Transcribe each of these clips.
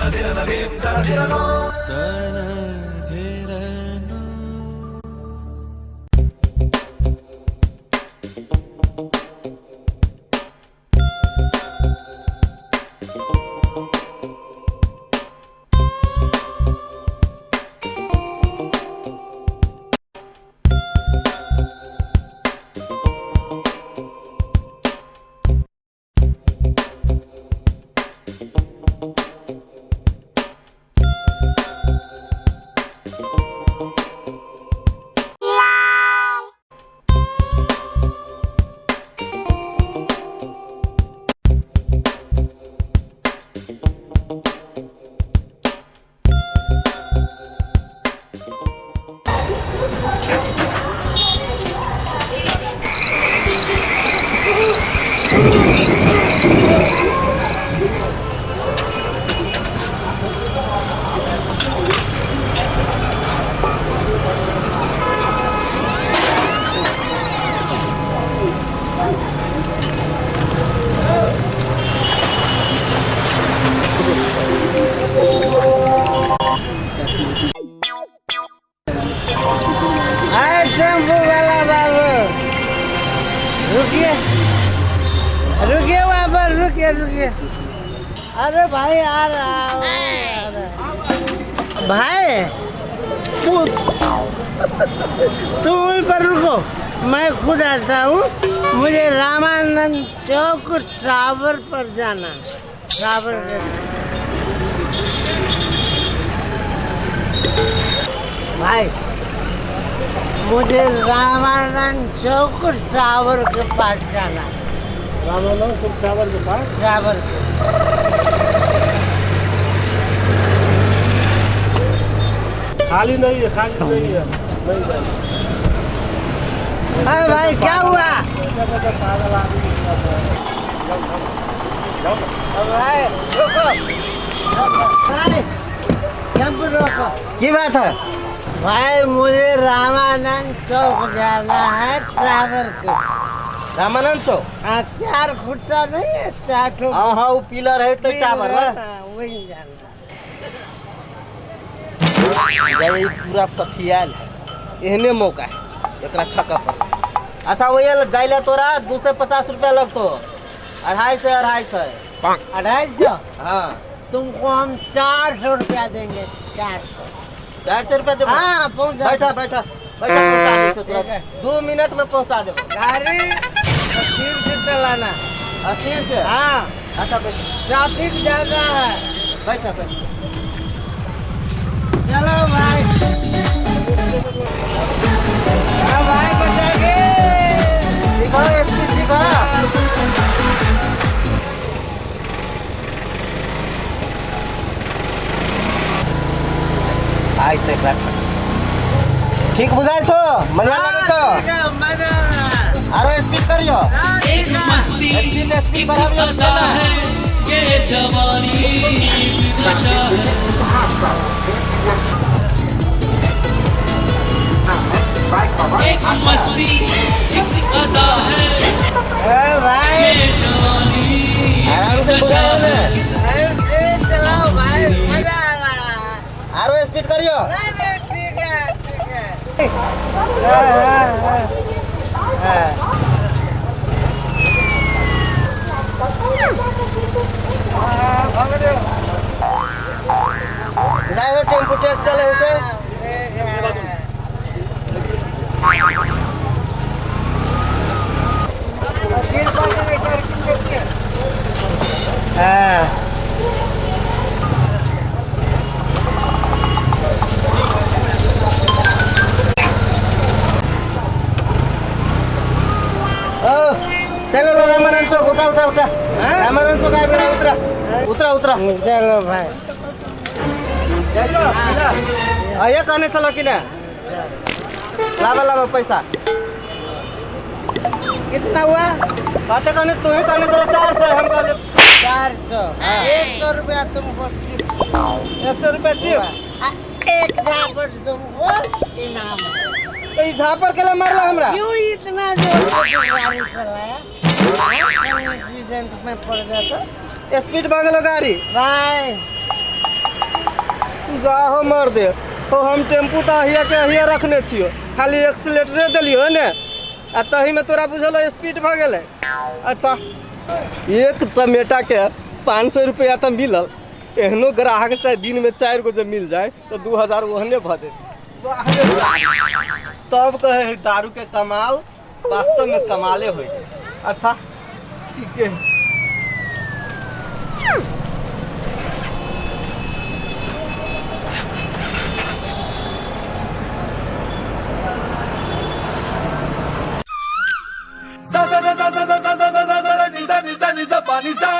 अरे टेम्पू वाला बाबू, रुकिए रुकिए, वहाँ पर रुकिए रुकिए। अरे भाई आ रहा हूँ, आ रहा हूँ। भाई तू तुम वहीं पर रुको, मैं खुद आता हूँ। मुझे रामानंद चौक टावर पर जाना है। टावर के भाई, मुझे रामानंद चौक टावर के पास जाना है। रामानंद चौक टावर के पास? टावर के। खाली नहीं है, खाली नहीं है, नहीं जाएगा। अरे भाई क्या हुआ? पागल आदमी। भाई रुको भाई, टेम्पू रोको। की बात है? भाई मुझे रामानंद चौक जाना है, टावर के। रामानंद चौक? हाँ, चार खुट्टा नहीं है, चार ठो। हाँ हाँ, वो पिलर है तो टावर ना। हाँ, वही जाना है। जब ई पूरा सठियाल है, एहने मौका है एकरा ठका पर। अच्छा वही जाइले तोरा 250 रुपया लगतो, 250 250। 250? हाँ। तुमको हम 400 रुपया देंगे, 400। 400 रुपया देबो? हाँ, पहुँचा। बैठा बैठा बैठा, पहुँचा दै छौ तोरा। ठीक है। 2 मिनट में पहुँचा देबो। गाड़ी स्थिर से चलाना। स्थिर से? हाँ। अच्छा बैठ। ट्रैफिक ज्यादा है। बैठा बैठा। चलो भाई। हाँ भाई बचा के। ठीक है, स्पीड ठीक है। आइ तऽ एकरा ठीक बुझाइ छौ, मजा लागै छौ? ठीक है, मजा आ रहा है। आरो स्पीड करियो। हाँ, एक ठीक है। मस्ती स्पीड स्पीड एक बढ़ाबियो। अदा है, ये जवानी एक नशा है। एक मस्ती एक अदा है, ए भाई, ये जवानी आराम एक से नशा बुझाइयो ने। है। अरे तेज चलाओ भाई, मजा आ रहा है। आरो स्पीड करियो। नहीं, नहीं, ठीक है, ठीक है। हाँ, हाँ, हाँ। हाँ। जाइयो टेम्पू टेक चले से। ठीक है। हाँ। ओ चलो लो रामानंद चौक, उठा उठा उठा। रामानंद चौक आबि गेलै, उतरा उतरा उतरा। चलो भाई। आइए कहने चलो कि ना, लावा लावा पैसा। कितना हुआ? कहते कहने तू ही कहने चलो 400, हम कहले 400। 100 रुपया तुमको टिप। 100 रुपया टिप? हाँ, एक झापड़ तुमको इनाम है। तो ई झापड़ के लिए मारला हमरा? क्यों इतना जोर से गाड़ी चलाया? एक्सीडेंट में पड़ जाता। स्पीड भऽ गेलो गाड़ी। भाई जा हो मर दे हो, हम टेम्पू तऽ अहिया के अहिया रखने छियो, खाली एक्सीलेटरे देलियो ने आ तही में तोरा बुझल स्पीड भऽ गेलै। अच्छा, एक चमेटा के 500 रुपया तऽ मिलल। एहनो ग्राहक चाहे दिन में 4 गो जे मिल जाए तो 2000 ओहने भऽ जेतै। वाह रे वाह। तब कहे है दारू के कमाल वास्तव में कमाले होइ। अच्छा, ठीक है। सा सा सा सा सा सा सा सा सा सा सा निसा निसा निसा पानी सा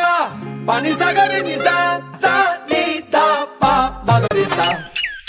पानी सा करे निसा।